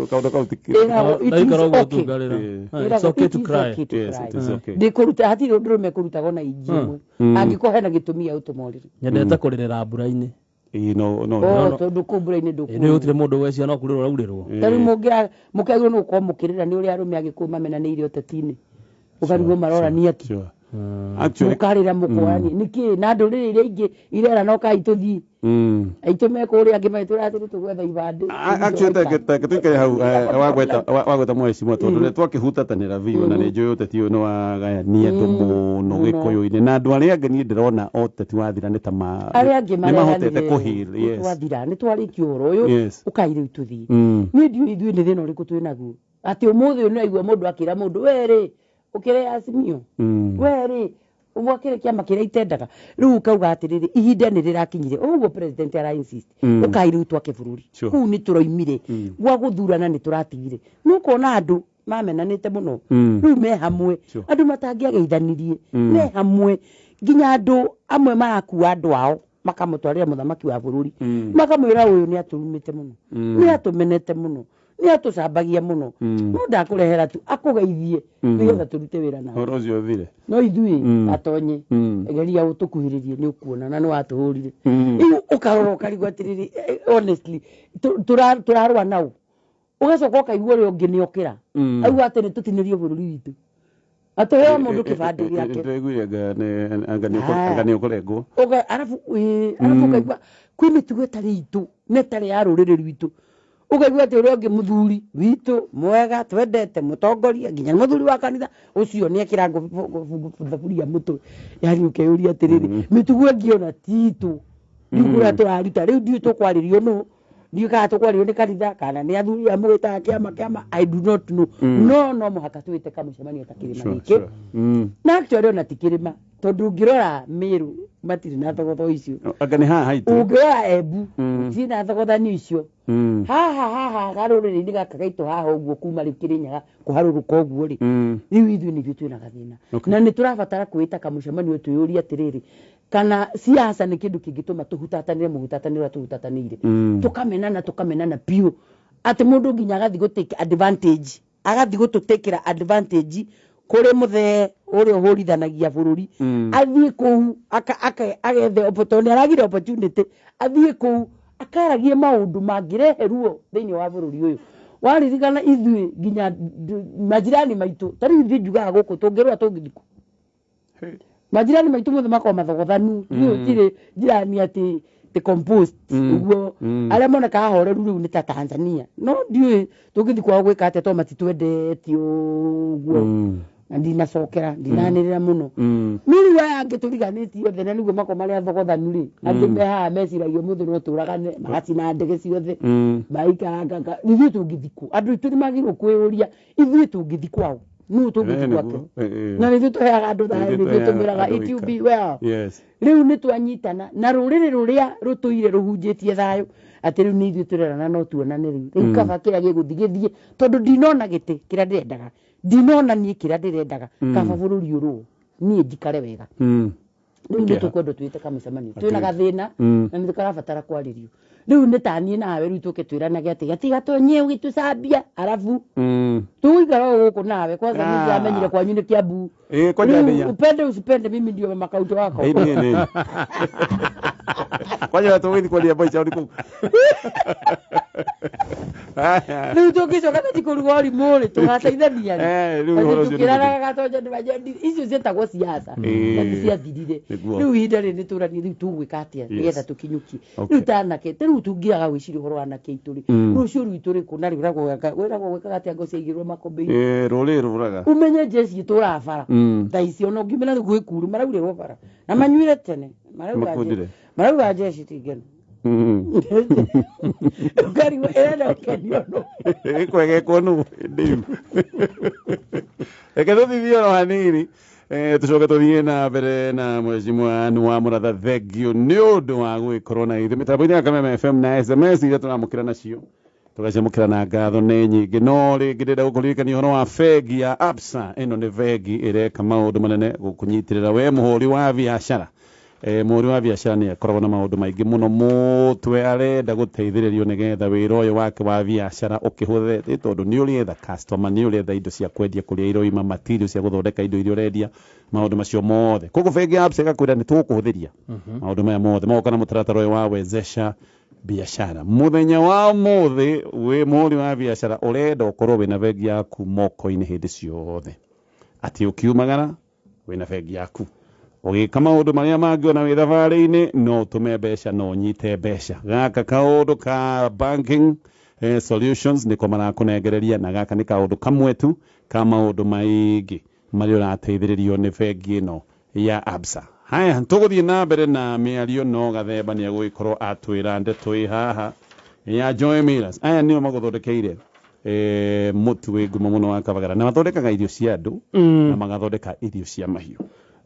S1: Kaũndũ kau ti
S2: Ĩragwo, it is
S3: Ndaikara ũguo
S2: okay.
S3: tu ngarĩra.
S2: Ĩragwo,
S3: It's okay
S2: it
S3: to
S2: is
S3: cry.
S2: okay to
S1: Yes,
S2: cry.
S1: it is okay.
S2: Ndĩkũruta hatirĩ ũndũ ũrũme kũrutagwo na inji ĩmwe angĩkorwo hena gĩtũmi gĩa gũtũma ũrĩre.
S3: Nyendete kũrĩrĩra mbura-inĩ.
S1: Ĩĩ, no
S2: Oh, tondũ kũu mbura-inĩ
S3: Ĩ, nĩ
S2: ndũkuona.
S3: gũtirĩ mũndũ gweciria no kurĩrwo ũraurĩrwo.
S2: Ta rĩu mũkĩagĩrĩirwo nĩ gũkorwo mũkĩrĩra nĩ ũrĩa arũme agĩkũyũ mamenanĩire ũteti-inĩ, ũkarigwo marorania atĩ.
S1: Sure. Actually,
S2: Mũkarĩra mũkorania nĩkĩ na ndũrĩrĩ iria ingĩ irera no kai tũthiĩ aitũ me kũrĩa angĩ magĩtwĩra atĩrĩ tũgwetha ibandĩ.
S1: Actually teke tuikare hau, wagweta mheshimiwa, tondũ nĩ twakĩhutatanĩra biũ na nĩ njũĩ ũteti ũyũ nĩ wagayania andũ mũno gĩkũyũ-inĩ na andũ arĩa angĩ. Niĩ ndĩrona ũteti wathira nĩ ta ma
S2: Arĩa angĩ
S1: nĩ mahotete
S2: mareranire
S1: kũheal, yes.
S2: Twathira nĩ twarĩkia ũhoro ũyũ, ũkai rĩu tũthiĩ. Niĩ ndiũĩ ithuĩ nĩ thĩna ũrĩkũ twĩ naguo atĩ ũmũthĩ ũyũ nĩwaigua mũndũ akĩra mũndũ werĩ ũkĩrĩ Azimio, werĩ gwakĩrĩ kĩama kĩrĩa itendaga. Rĩu ũkauga atĩrĩrĩ, ihinda nĩ rĩrakinyire ũguo president ara insist, ũkai rĩu twake bũrũri. Kũu nĩ tũroimire gwa gũthurana, nĩ tũratigire no ũkona andũ mamenanĩte mũno rĩu me hamwe andũ matangĩageithanirie me hamwe nginya andũ amwe marakua andũ ao makamũtwarĩra mũthamaki wa bũrũri makamwĩra ũyũ nĩ atũrumĩte mũno nĩ atũmenete mũno nĩ atũcambagia mũno no ndakũrehera tu akũgeithie nĩgetha tũrute wĩra nawe
S1: ũhoro ũcio ũthire
S2: no ithuĩ atonye geria ũtũkuhĩrĩrie nĩ ũkuona na nĩ watũhũrire rĩu ũkarora ũkarigwo atĩrĩrĩ honestly tũrarũa nau ũgacoka ũkaigua ũrĩa ũngĩ nĩ okĩra auga atĩ nĩ tũtinĩrio bũrũri witũ atũheo mũndũ kĩbandĩ gĩake
S1: ndĩraiguire anga nĩ ũkũrengwo
S2: arabu ũkaigua kwĩ mĩtugo ĩtarĩ itũ na ĩtarĩ ya rũrĩrĩ rwitũ ũkaigua atĩ ũrĩa ũngĩ mũthuri witũ mwega twendete mũtongoria nginya mũthuri wa kanitha ũcio nĩ ekĩra thaburia mũtwe yani ũkeyũria atĩrĩrĩ mĩtugo ĩngĩ ona ti itũ rĩu kũrĩa tũraruta rĩu ndiũĩ tũkwarĩrio nũ ndiũĩ kana tũkwarĩrio nĩ kanitha kana nĩ athuri a mũgĩtaga kĩama kĩama I do not know no mũhaka twĩte kamũcemanio ta kĩrĩma gĩkĩ na actually ona ti kĩrĩma tondũ ũngĩrora Meru matirĩ na thogotho icio
S1: anga nĩ haha haitũ
S2: ũngĩrora Embu gũtirĩ na thogothanio icio haha haha garũrĩrĩ-inĩ gaka gaitũ haha ũguo kuma rĩu Kĩrĩnyaga kũharũrũka ũguo rĩ rĩu ithuĩ nĩithuĩ twĩna gathĩna na nĩ tũrabatara kwĩta kamũcemanio twĩyũrie atĩrĩrĩ kana siasa nĩ kĩndũ kĩngĩtũma tũhutatanĩre mũhutatanĩre ũrĩa tũhutatanĩire tũkamenana biũ atĩ mũndũ nginya agathiĩ gũ take advantage agathiĩ gũtũtekera advantage kũrĩ mũthee ũrĩa ũhũrithanagia bũrũri athiĩ kũu agethe tondũ nĩ aragire opportunity athiĩ kũu akaragie maũndũ mangĩrehe ruo thĩinĩ wa bũrũri ũyũ waririkana ithuĩ nginya majirani maitũ ta rĩu ithuĩ njugaga gũkũ tũngĩrũa tũngĩthikwo majirani maitũ mothe makoragwo mathogothanu gũtirĩ jirani atĩ the composed ũguo arĩa monekaga horeru rĩu nĩ ta Tanzania no ndiũĩ tũngĩthiĩ kwao gwĩka atĩa tondũ matitwendete ũguo na ndinacokera ndinanĩrĩra mũno no rĩu aya angĩ tũriganĩtie othe na nĩguo makorwo marĩ athogothanu rĩ angĩ me haha meciragia ũmũthĩ no tũragane magacina ndege ciothe maikaranga ithuĩ tũngĩthiĩ kũ andũ aitũ nĩmagĩrĩirwo kwĩyũria ithuĩ tũngĩthiĩ kwao nũ tũngĩthiĩ gwake na nĩithuĩ tũheaga andũ thayũ nĩithuĩ tũmwĩraga it will be well rĩu nĩ twanyitana na rũrĩrĩ rũrĩa rũtũire rũhunjĩtie thayũ atĩ rĩu nĩ ithuĩ tũrerana no tuonane rĩu rĩu kaba kĩrĩa gĩgũthiĩ gĩthiĩ tondũ ndinona gĩtĩ kĩrĩa ndĩrendaga ndinona niĩ kĩrĩa ndĩrendaga kaba bũrũri ũrũo niĩ njikare wega rĩu nĩ tũkwenda twĩte kamũcemanio twĩna gathĩna na nĩ karabatara kwarĩrio rĩu nĩ ta niĩ nawe rĩu tũke twĩranage atĩ gatiga tonyie ũgĩtũcambia arabu tũgũikara o gũkũ nawe kwanza niĩ ndĩramenyire kwanyu nĩ Kiambu rĩu upende usipende mimi ndio mama kaunti wako
S1: kwanja tũgũthiĩ kwaria mboica ũrĩ kũu
S2: rĩu tũngĩcoka tũthiĩ kũruga ũrimũ rĩ tũgateithania rĩ tũkĩraraga gatonyo icio ciĩtagwo siasa na nĩ ciathirire rĩu ihinda rĩrĩ nĩtũranie rĩu tũgwĩka atĩa nĩgetha tũkinyũkie rĩu ta anake ta rĩu tũngĩaga gwĩciria ũhoro wa anake aitũ rĩ rũciũ rwitũ rĩ kũna rĩ wĩragwo gwĩkaga atĩa ngo ciaigĩrwo makũmbĩ-inĩ
S1: rũrĩrĩ rũraga
S2: ũmenye njeci ĩtũraga bara thaa ici ona ũngĩmena gwĩ kuru maraurĩrwo bara na manyuire tene marauga njeci ti ngenu ũkarigwo ĩrenda ũkenio nũ
S1: ĩkwegekwo nũ ndĩu reke tũthithie oro hanini tũcoke tũthiĩ na mbere na mheshimiwa wa Mũratha thengio nĩ ũndũ wa gwĩkorwo na ithuĩ mĩtambo-inĩ ya Kameme FM na SMS iria tũramũkĩra nacio tũgacamũkĩra na ngatho nĩ nyingĩ no rĩngĩ ndĩrenda gũkũririkania ũhoro wa bengi ya Absa ĩno nĩ bengi ĩreka maũndũ manene gũkũnyitĩrĩra we mũhũri wa biacara mũhũri wa biacara nĩ akoragwo na maũndũ maingĩ mũno mũtwe arenda gũteithĩrĩrio nĩgetha wĩra ũyũ wake wa biacara ũkĩhũthe tondũ nĩ ũrĩetha customer nĩ ũrĩetha indo cia kwendia kũrĩa iroima material cia gũthondeka indo iria ũrendia maũndũ macio mothe koguo bengi ya Absa ĩgakwĩra nĩ tũgũkũhũthĩria maũndũ maya mothe magoka na mũtaratara ũyũ wa wezesha biacara mũthenya wa ũmũthĩ wĩ mũhũri wa biacara ũrenda ũkorwo wĩna bengi yaku moko-inĩ hĩndĩ ciothe atĩ ũkiumagara wĩna bengi yaku ũgĩka maũndũ marĩa mangĩ ona wĩ thabarĩ-inĩ no ũtũme mbeca no ũnyite mbeca gaka kaũndũ ka banking solutions nĩko marakũnengereria na gaka nĩ kaũndũ kamwe tu ka maũndũ maingĩ marĩa ũrateithĩrĩrio nĩ bengi ĩno ya Absa haya tũgũthiĩ na mbere na mĩario no Gathemba nĩ egũgĩkorwo atwĩra ndeto ĩ haha ya Joy Millers aya nĩo magũthondekeire mũtu wĩ ngumo mũno wa Kabagara na mathondekaga irio cia andũ na magathondeka irio cia mahiũ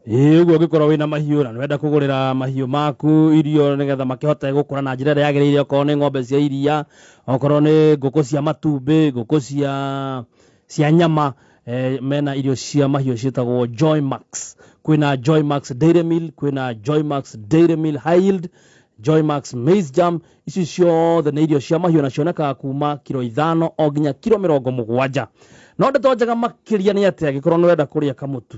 S3: ĩĩ ũguo ũngĩkorwo wĩna mahiũ na nĩwenda kũgũrĩra mahiũ maku irio nĩgetha makĩhote gũkũra na njĩra ĩrĩa yagĩrĩire okorwo nĩ ng'ombe cia iria okorwo nĩ ngũkũ cia matumbĩ ngũkũ cia cia nyama, mena irio cia mahiũ ciĩtagwo Joymax. Kwĩna Joymax Dairy Meal, kwĩna Joymax Dairy Meal High Yield, Joymax Maize Jam. Ici ciothe nĩ irio cia mahiũ na cionekaga kuma kiro 5 o nginya kiro 70. No ndeto njega makĩria nĩ atĩ angĩkorwo nĩ ũrenda kũrĩa kamũtu,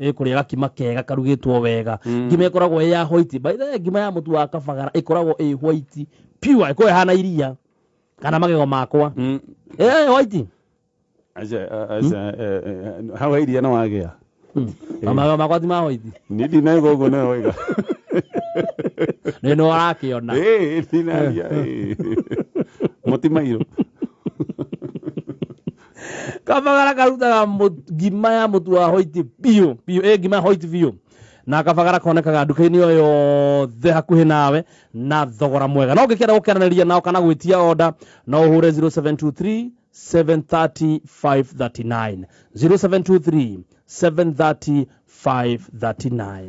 S3: kũrĩa gakima kega karugĩtwo wega, ngima ĩkoragwo ĩ ya white. By the way, ngima ya mũtu wa kabagara ĩkoragwo ĩ white pure, ĩkoragwo ĩhana iria kana magego makwa. White.
S1: Aca, hau iria no wagĩa.
S3: Magego makwa ti ma white.
S1: Ni ndinauga ũguo nĩwe waiga.
S3: Nĩ no arakĩona.
S1: Ndinaria. Mũtimairũ.
S3: Kabagara karutaga ngima ya mũtu wa white biũ biũ, ngima ya white biũ. Na kabagara konekaga nduka-inĩ o yothe hakuhĩ nawe na thogora mwega. No ũngĩkĩenda gũkeranĩria nao kana gwĩtia order, no ũhũre 0723 730 539. 0723 730 539.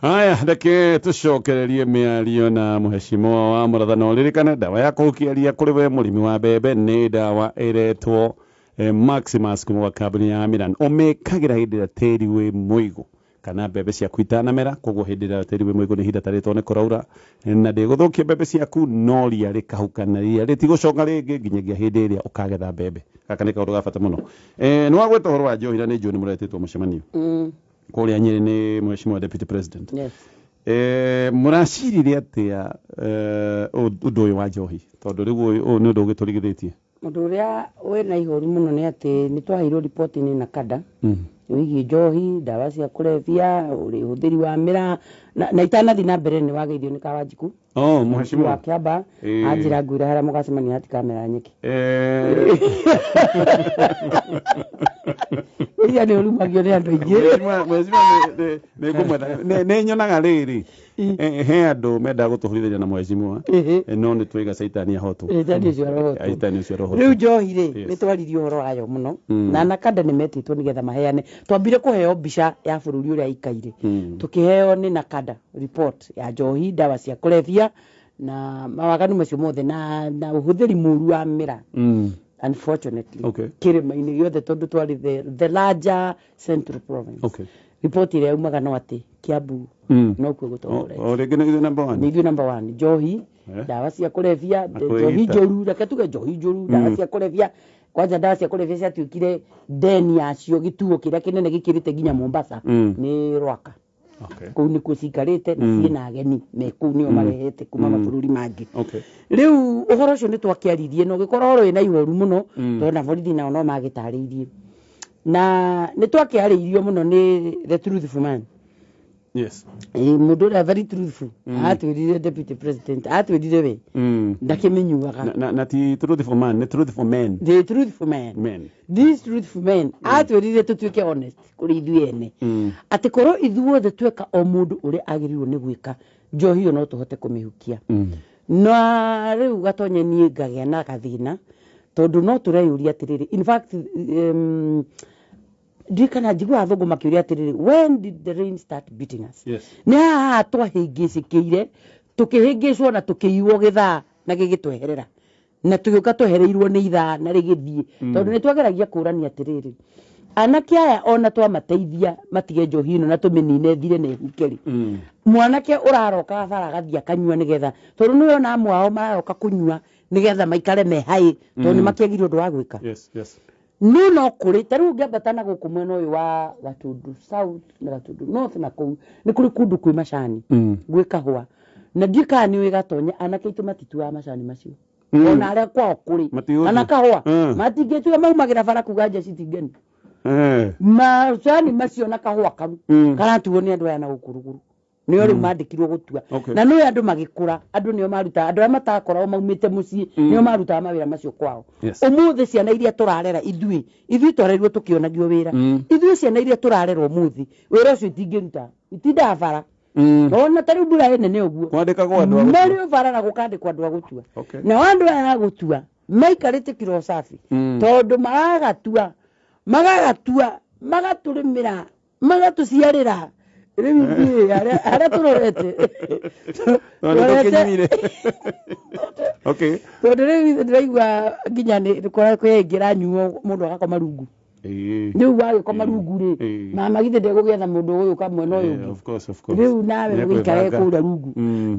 S1: Haya, reke tũcokererie mĩario na mũheshimiwa wa Mũratha. Na ũririkane ndawa ya kũhukia ria kũrĩ we mũrĩmi wa mbembe nĩ ndawa ĩretwo Maximus kuma gwa kambuni ya Miran. Ũmĩkagĩra hĩndĩ ĩrĩa tĩri wĩ mũigũ kana mbembe ciaku itanamera, koguo hĩndĩ ĩrĩa tĩri wĩ mũigũ nĩ ihinda tarĩtwo nĩ kũraura na ndĩgũthũkia mbembe ciaku, no ria rĩkahuka na ria rĩtigũcoka rĩngĩ nginyagia hĩndĩ ĩrĩa ũkagetha mbembe. Gaka nĩ kaũndũ ga bata mũno. Nĩ wagweta ũhoro wa njohi na nĩ njũĩ nĩ mũretĩtwo mũcemanio kũrĩa Nyĩrĩ nĩ mũheshimiwa Deputy President.
S2: Yes.
S1: Mũracirire atĩa ũndũ ũyũ wa njohi, tondũ rĩu ũyũ nĩ ũndũ ũgĩtũrigithĩtie?
S2: Mũndũ ũrĩa wĩna ihoru mũno nĩ atĩ nĩ twaheirwo riboti nĩ NACADA wĩgiĩ njohi, ndawa cia kũrebia, ũhũthĩri wa mĩraa, na itanathi na mbere nĩ wageithio nĩ Kawanjiku.
S1: Mũheshimiwa
S2: wa Kĩamba, anjĩra ngwĩra harĩa mũgacemania hatikamera nyeki. Iria nĩ ũrumagio nĩ andũ aingĩ.
S1: Mũheshimiwa, nĩ ngũmwetha. Nĩ nyonaga rĩrĩ, he andũ mendaga gũtũhũrithania na mũheshimiwa, no nĩ twaiga caitani ahotwo.
S2: Caitani ũcio arohotwo.
S1: Caitani ũcio arohotwo.
S2: Rĩu njohi rĩ, nĩ twaririe ũhoro wayo mũno, na NACADA nĩ metĩtwo nĩgetha maheane. Twambire kũheo mbica ya bũrũri ũrĩa ikaire. Tũkĩheo nĩ NACADA report ya njohi, ndawa cia kũrebia na mawaganu macio mothe na ũhũthĩri mũru wa mĩraa. Unfortunately, kĩrĩma-inĩ gĩothe tondũ twarĩ the larger Central Province. Ripoti ĩrĩa yaumaga no atĩ Kiambu nokuo gũtongoretie.
S1: O rĩngĩ nĩ ithuĩ number 1.
S2: Nĩ ithuĩ number 1. Njohi, ndawa cia kũrebia, njohi njũru, reke tuge njohi njũru, ndawa cia kũrebia. Kwanja ndawa cia kũrebia ciatuĩkire deni yacio gĩtuo kĩrĩa kĩnene gĩkĩrĩte nginya Mombasa nĩ Rwaka. Kũu nĩkuo ciikarĩte na ciĩna ageni me kũu nĩo marehete kuma mabũrũri mangĩ. Rĩu ũhoro ũcio nĩ twakĩaririe na ũgĩkorwo ũhoro wĩna ihoru mũno, tondũ na borithi nao no magĩtarĩirie. Na nĩ twakĩarĩirio mũno nĩ the truthful man.
S1: Yes.
S2: Mũndũ ũrĩa very truthful atwĩrire Deputy President, atwĩrire we ndakĩmĩnyuaga.
S1: Na ti truthful man, nĩ truthful men.
S2: The truthful man. This truthful man atwĩrire tũtuĩke honest kũrĩ ithuĩ ene. Atĩ korwo ithuothe tweka o mũndũ ũrĩa agĩrĩirwo nĩ gwĩka, njohi ĩyo no tũhote kũmĩhukia. Na rĩu gatonye niĩ ngagĩa na gathĩna, tondũ no tũreyũria atĩrĩrĩ, in fact, ndirikana njiguaga athũngũ makĩũria atĩrĩrĩ, when did the rain start beating us? Nĩ haha twahĩngĩcĩkĩire, tũkĩhĩngĩcwo na tũkĩiywo gĩthaa na gĩgĩtweherera, na tũgĩũka twehereirwo nĩ ithaa na rĩgĩthiĩ. Tondũ nĩ twageragia kũrania atĩrĩrĩ, anake aya ona twamateithia matige njohi ĩno na tũmĩnine ĩthire na ĩhuke rĩ, mwanake ũraroka bara agathiĩ akanyua nĩgetha, tondũ nĩwe ona amwe ao mararoka kũnyua nĩgetha maikare me haĩ, tondũ nĩ makĩagire ũndũ wa gwĩka. No no kũrĩ ta rĩu ũngĩambata na gũkũ mwena ũyũ wa Gatundu South na Gatundu North na kũu nĩ kũrĩ kũndũ kwĩ macani, gwĩ kahũa, na ndiũĩ kana nĩ ũĩ Gatonye, anake aitũ matituaga macani macio. Ona arĩa kwao kũrĩ kana kahũa matingĩtua, maumagĩra bara kuga nja citingeni. Macani macio na kahũa kau karatuo nĩ andũ aya na gũkũ rũgũrũ. Nĩo rĩu mandĩkirwo gũtua. Na nĩo andũ magĩkũra, andũ nĩo marutaga, andũ arĩa matakoragwo maumĩte mũciĩ nĩo marutaga mawĩra macio kwao. Ũmũthĩ ciana iria tũrarera ithuĩ, ithuĩ twarerirwo tũkĩonagio wĩra. Ithuĩ ciana iria tũrarera ũmũthĩ, wĩra ũcio itingĩruta, itindaga bara. Ona ta rĩu mbura ĩnene ũguo,
S1: Kwandĩkagwo andũ a gũtua.
S2: Marĩ bara na gũkandĩkwo andũ a gũtua. Nao andũ aya a gũtua maikarĩte kiro safi, tondũ maragatua, magagatua, magatũrĩmĩra, magatũciarĩra. Rĩu ithuĩ harĩa tũrorete, tondũ rĩu ithuĩ ndĩraigua nginya nĩ kũrĩa kwĩingĩra nyuo mũndũ agakoma rungu. Rĩu wagĩkoma rungu rĩ, mama githĩ ndegũgĩetha mũndũ ũgũgĩũka mwena ũyũ ũngĩ?
S1: Of course, of course.
S2: Rĩu nawe ũgĩikare kũrĩa rungu.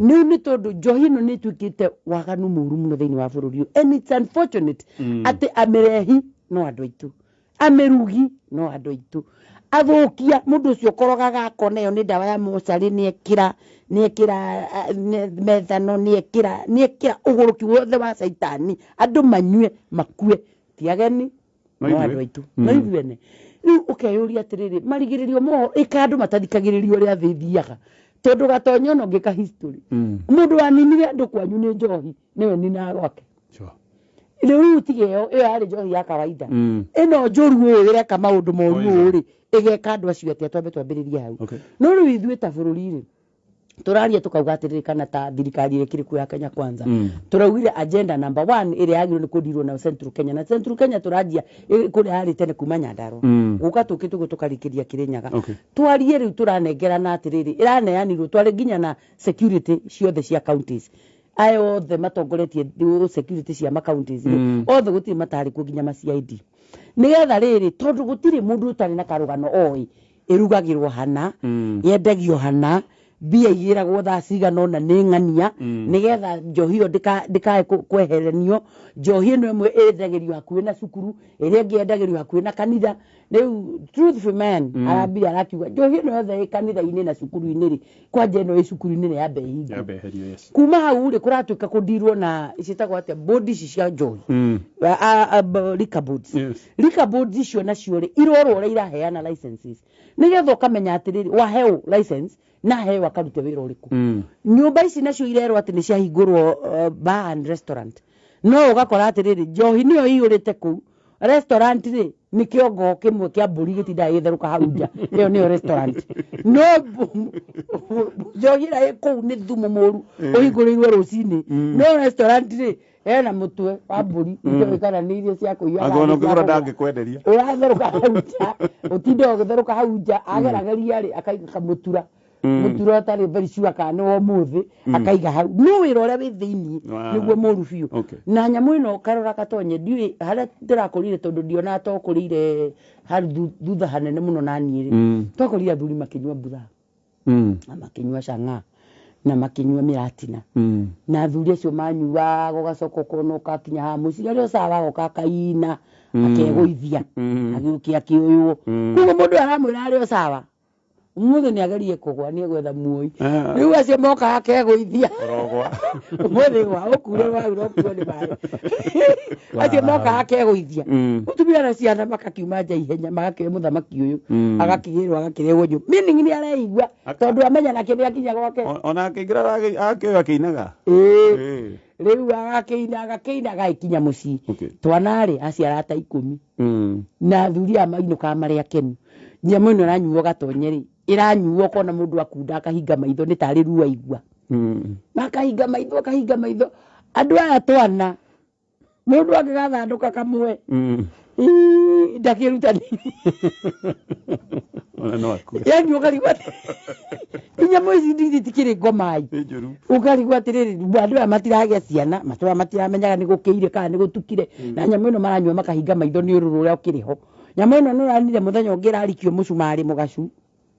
S2: Rĩu nĩ tondũ njohi ĩno nĩ ĩtuĩkĩte waganu mũru mũno thĩinĩ wa bũrũri ũyũ, and it's unfortunate atĩ amĩrehi no andũ aitũ, amĩrugi no andũ aitũ, athũkia mũndũ ũcio ũkorogaga akona ĩyo nĩ ndawa ya mocarĩ, nĩekĩra methano, nĩekĩra ũgũrũki wothe wa caitani, andũ manyue makue, ti ageni no andũ aitũ, no ithuĩ ene. Rĩu ũkeyũria atĩrĩrĩ, marigĩrĩrio mohoro ĩka andũ matathikagĩrĩrio ũrĩa thĩ ĩthiaga, tondũ gatonya ona ũngĩka history, mũndũ waninire andũ kwanyu nĩ njohi nĩwe ninaga gwake. Rĩu tiga ĩyo yarĩ njohi ya kawaida, ĩno njũru ũũ ĩreka maũndũ moru ũũ rĩ, ĩgeka andũ acio atĩa? Twambe twambĩrĩrie hau. No rĩu ithuĩ ta bũrũri rĩ, tũraria tũkauga atĩrĩrĩ, kana ta thirikari ĩrĩa ĩkĩrĩ kuo ya Kenya Kwanza, tũraugire agenda number 1 ĩrĩa yagĩrĩirwo nĩ kũndirwo nayo Central Kenya, na Central Kenya tũranjia kũrĩa yarĩ tene kuma Nyandarua gũka tũkĩte ũguo tũkarĩkĩria Kĩrĩnyaga. Twarie rĩu tũranengerana atĩrĩrĩ, ĩraneanirwo twarĩ nginya na security ciothe cia counties, aya othe matongoretie security cia ma counties othe gũtirĩ matarĩ kuo nginya ma CID, nĩgetha rĩrĩ, tondũ gũtirĩ mũndũ ũtarĩ na karũgano oĩ, ĩrugagĩrwo hana, yendagio hana, mbia igĩragwo thaa cigana ũna nĩ ng'ania, nĩgetha njohi ĩyo ndĩkae kweheranio. Njohi ĩno ĩmwe ĩendagĩrio hakuhĩ na cukuru, ĩrĩa ĩngĩ yendagĩrio hakuhĩ na kanitha. Rĩu truthful man arambire arakiuga njohi ĩno yothe ĩ kanitha-inĩ na cukuru-inĩ rĩ, kwanja ĩno ĩ cukuru-inĩ nĩ yambe ĩhingwo. Kuma hau rĩ, kũratuĩka kũndirwo na ciĩtagwo atĩa, board ici cia njohi, liquor boards. Liquor boards icio nacio rĩ, irorwo ũrĩa iraheana licenses, nĩgetha ũkamenya atĩrĩrĩ, waheo license na heo akarute wĩra ũrĩkũ. Nyũmba ici nacio irerwo atĩ nĩ ciahingũrwo bar and restaurant, no ũgakora atĩrĩrĩ, njohi nĩyo iyũrĩte kũu. Restaurant rĩ, nĩ kĩongo kĩmwe kĩa mbũri gĩtindaga gĩgĩtherũka hau nja, ĩyo nĩyo restaurant. No njohi ĩrĩa ĩ kũu nĩ thumu mũru ũhingũrĩirwo rũcinĩ, no restaurant rĩ, hena mũtwe wa mbũri itoĩ kana nĩ irio cia kũiya,
S1: Angĩkorwo ũngĩgũra ndangĩkwenderia,
S2: ũratherũka hau nja, ũtinde ũgĩtherũka hau nja, agerageria rĩ, akaiga kamũtura, mũtura ũtarĩ very sure kana nĩ wa ũmũthĩ, akaiga hau. No wĩra ũrĩa wĩ thĩiniĩ nĩguo mũru biũ. Na nyamũ ĩno karora gatonye, ndiũĩ harĩa ndĩrakũrire, tondũ ndionaga tokũrĩire hau thutha hanene mũno na niĩ rĩ, twakorire athuri makĩnyua mbura na makĩnyua cang'aa na makĩnyua mĩratina, na athuri acio manyuaga ũgacoka ũkona ũkakinya haha mũciĩ arĩ o sawa, agoka akaina akegũithia agĩũkia akĩũywo. Koguo mũndũ aramwĩra arĩ o sawa, ũmũthĩ nĩ agerie kũgwa, nĩ egwetha muoi. Rĩu acio moka akegũithia ũmũthĩ gwa ũkure waura ũkuo nĩ maĩ, acio moka akegũithia. Mũtumia na ciana makakiuma nja ihenya, magakĩoya mũthamaki ũyũ, agakĩgĩrwo agakĩrehwo nyũmba, meaning nĩ areigua tondũ amenya nake nĩ akinya gwake.
S1: Ona akĩingĩra akĩoya akĩinaga.
S2: Rĩu agakĩina agakĩina agagĩkinya mũciĩ. Twana rĩ, aciara ta 10, na athuri aya mainũkaga marĩ akenu. Nyamũ ĩno ĩranyuo gatonye rĩ, ĩranyuo ũkona mũndũ akunda akahinga maitho nĩ tarĩ ruo aigua, akahinga maitho akahinga maitho. Andũ aya twana, mũndũ angĩgathandũka kamwe ndakĩrutanĩirie, yani ũkarigwo inyamũ ici itikĩrĩ ngomai, ũkarigwo atĩrĩrĩ, andũ aya matiragĩa ciana, matũra matiramenyaga nĩ gũkĩire kana nĩ gũtukire, na nyamũ ĩno maranyua makahinga maitho nĩ ũrũrũ ũrĩa ũkĩrĩ ho. Nyamũ ĩno nĩ ũranire mũthenya ũngĩ ĩrarikio mũcumarĩ mũgacu,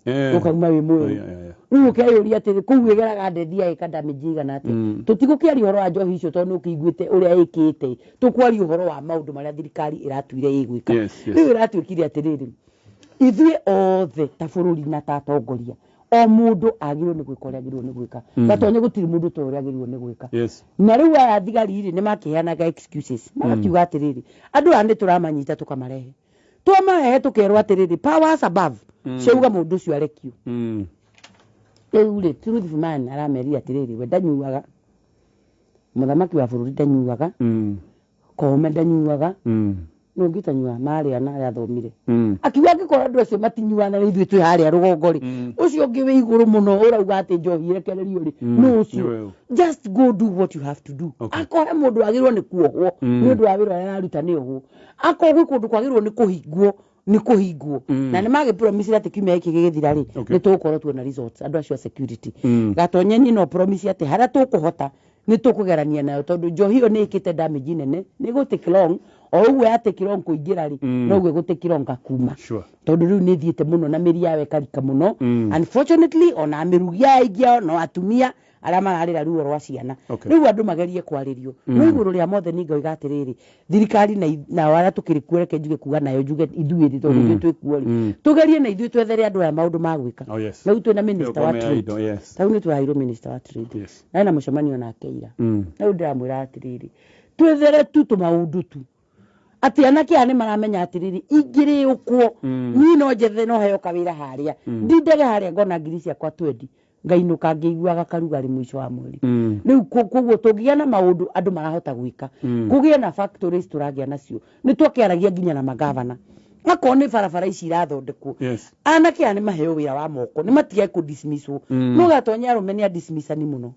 S2: ũkauma wĩ muoyo. Rĩu ũkeyũria atĩrĩ, kũu ĩgeraga ndethi ĩka damage igana atĩa? Tũtigũkĩaria ũhoro wa njohi icio tondũ nĩ ũkĩiguĩte ũrĩa ĩkĩte, tũkwaria ũhoro wa maũndũ marĩa thirikari ĩratuire ĩgwĩka. Rĩu ĩratuĩkire atĩrĩrĩ, ithuĩ othe ta bũrũri na ta atongoria, o mũndũ agĩrĩirwo nĩ gwĩka ũrĩa agĩrĩirwo nĩ gwĩka. Gatonye gũtirĩ mũndũ ũtoĩ ũrĩa agĩrĩirwo nĩ gwĩka. Na rĩu aya thigari rĩ, nĩ makĩheanaga excuses, magakiuga atĩrĩrĩ, andũ aya nĩ tũramanyita tũkamarehe, twamarehe tũkerwo atĩrĩrĩ, powers above ciauga mũndũ ũcio arekio. Rĩu rĩ, truth man aramerire atĩrĩrĩ, we ndanyuaga, mũthamaki wa bũrũri ndanyuaga, Koome ndanyuaga, no ũngĩtanyua marĩa na arĩa athomire. Akiuga angĩkorwo andũ acio matinyuaga na ithuĩ twĩ harĩa rũgongo rĩ, ũcio ũngĩ wĩ igũrũ mũno ũrauga atĩ njohi ĩrekererio rĩ, nũ ũcio? Just go do what you have to do. Akorwo he mũndũ wagĩrĩirwo nĩ kuohwo nĩ ũndũ wa wĩra ũrĩa araruta nĩ ohwo, akorwo gwĩ kũndũ kwagĩrĩirwo nĩ kũhingwo nĩ kũhingwo. Na nĩ magĩpromise atĩ kiumia gĩkĩ gĩgĩthira rĩ, nĩ tũgũkorwo tuona results andũ acio a security. Gatonye niĩ no promise atĩ harĩa tũkũhota nĩ tũkũgerania nayo, tondũ njohi ĩyo nĩ ĩkĩte damage nene, nĩ gũ take long O ũguo yatĩkĩrwo kũingĩra rĩ, noguo ĩgũtĩkĩrwo kuma, tondũ rĩu nĩ thiĩte mũno na mĩri yayo ĩkarika mũno. Unfortunately, ona mĩrugi aya aingĩ ao no atumia arĩa mararĩra ruo rwa ciana. Rĩu andũ magerie kwarĩrio, no igũrũ rĩa mothe nĩ ngoiga atĩrĩrĩ, thirikari na nao arĩa tũkĩrĩ kuo, reke njuge kuga nayo, njuge ithuĩ rĩ, tondũ ithuĩ twĩ kuo rĩ, tũgerie na ithuĩ twethere andũ aya maũndũ ma gwĩka. Rĩu twĩna minister wa
S1: Gũkomea
S2: trade.
S1: Indo, yes.
S2: Rĩu nĩ tũraheirwo minister wa trade. Na mũcemanio nake ira. Rĩu ndĩramwĩra atĩrĩrĩ, twethere tu tũmaũndũ tu atĩ anake aya nĩ maramenya atĩrĩrĩ, ingĩrĩũkwo niĩ no njethe, no heo kawĩra harĩa, ndindage harĩa ngona ngiri ciakwa 20, ngainũka ngĩiguaga karugarĩ mũico wa mweri. Rĩu koguo tũngĩgĩa na maũndũ andũ marahota gwĩka, kũgĩe na factories tũragĩa nacio, nĩ twakĩaragia nginya na magavana, akorwo nĩ barabara ici irathondekwo, anake aya nĩ maheo wĩra wa moko, nĩ matige kũ-dismisswo. No gatonya arũme nĩ adismissani mũno.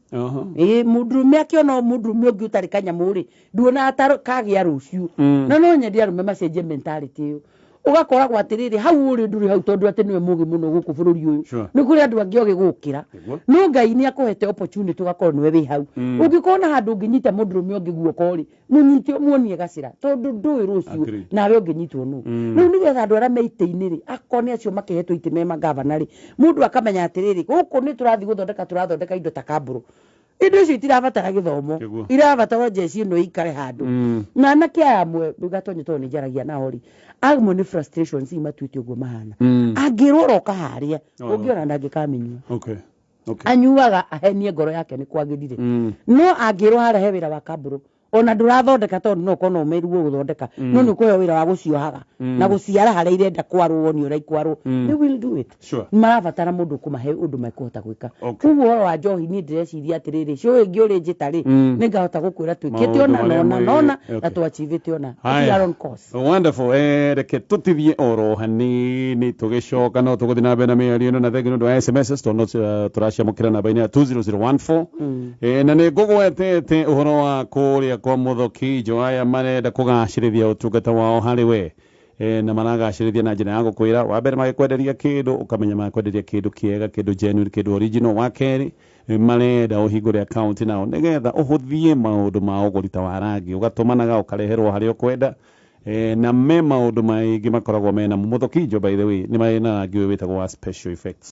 S2: Ĩĩ, mũndũrũme akĩona mũndũrũme ũngĩ ũtarĩ kanyamũ rĩ, nduonaga ta kagĩa rũciũ. Na no nyende arũme macenjie mentality ĩyo, ũgakoragwo atĩrĩrĩ, hau ũrĩ ndũrĩ hau tondũ atĩ nĩwe mũgĩ mũno gũkũ bũrũri ũyũ. Nĩ kũrĩ andũ angĩ ogĩ gũkĩra. No Ngai nĩ akũhete opportunity ũgakorwo nĩwe wĩ hau. Ũngĩkorwo na handũ ũngĩnyita mũndũrũme ũngĩ guoko rĩ, mũnyite, ũmuonie gacĩra, tondũ ndũĩ rũciũ nawe ũngĩnyitwo nũ. Rĩu nĩgetha andũ arĩa me itĩ-inĩ rĩ, akorwo nĩ acio makĩhetwo itĩ me magavana rĩ, mũndũ akamenya atĩrĩrĩ, gũkũ nĩ tũrathiĩ gũthondeka, tũrathondeka indo ta kambũrũ, indo icio itirabatara gĩthomo, irabatara njeci ĩno ĩikare handũ. Na anake aya amwe gatonye, tondũ nĩ njaragia nao rĩ, amwe nĩ frustrations imatuĩte ũguo mahana. Angĩrwo roka harĩa, ũngĩona ndangĩkamenyua. Anyuaga ahenie ngoro yake nĩ kwagĩrire. No angĩrwo harĩa he wĩra wa kambũrũ, ona ndũrathondeka, tondũ no ũkorwo no ũmerirwo gũthondeka, no nĩ ũkũheo wĩra wa gũciohaga na gũciara harĩa irenda kwarwo, woni ũrĩa ikwarwo, they will do it. Marabatara mũndũ ũkũmahe ũndũ mekũhota gwĩka. Koguo ũhoro wa njohi, niĩ ndĩreciria atĩrĩrĩ, show ĩngĩ ũrĩ njĩta rĩ, nĩngahota gũkwĩra twĩkĩte
S1: Maũndũ
S2: ona
S1: marĩa
S2: nona nona na twachivĩte ona.
S1: Haya.
S2: We are on course.
S1: Wonderful. Reke tutithie oro hanini, tugicoka no tuguthi na mbere na mĩario ĩno, na thengi nĩ ũndũ wa SMS tondũ no tũraciamũkĩra namba-inĩ ya 20014. Na nĩ ngũgwetete ũhoro wa kũrĩa kwa Mũthokijo, aya marenda kũgacĩrithia ũtungata wao harĩ we. Na maragacĩrithia na njĩra ya gũkwĩra, wa mbere, magĩkwenderia kĩndũ ũkamenya makwenderia kĩndũ kĩega, kĩndũ genuine, kĩndũ original. Wa kerĩ, marenda ũhingũre account nao nĩgetha ũhũthie maũndũ ma ũgũri ta wa rangi, ũgatũmanaga ũkareherwo harĩa ũkwenda. Na me maũndũ maingĩ makoragwo mena Mũthokijo. By the way, nĩ marĩ na rangi ũyũ wĩtagwo wa special effects.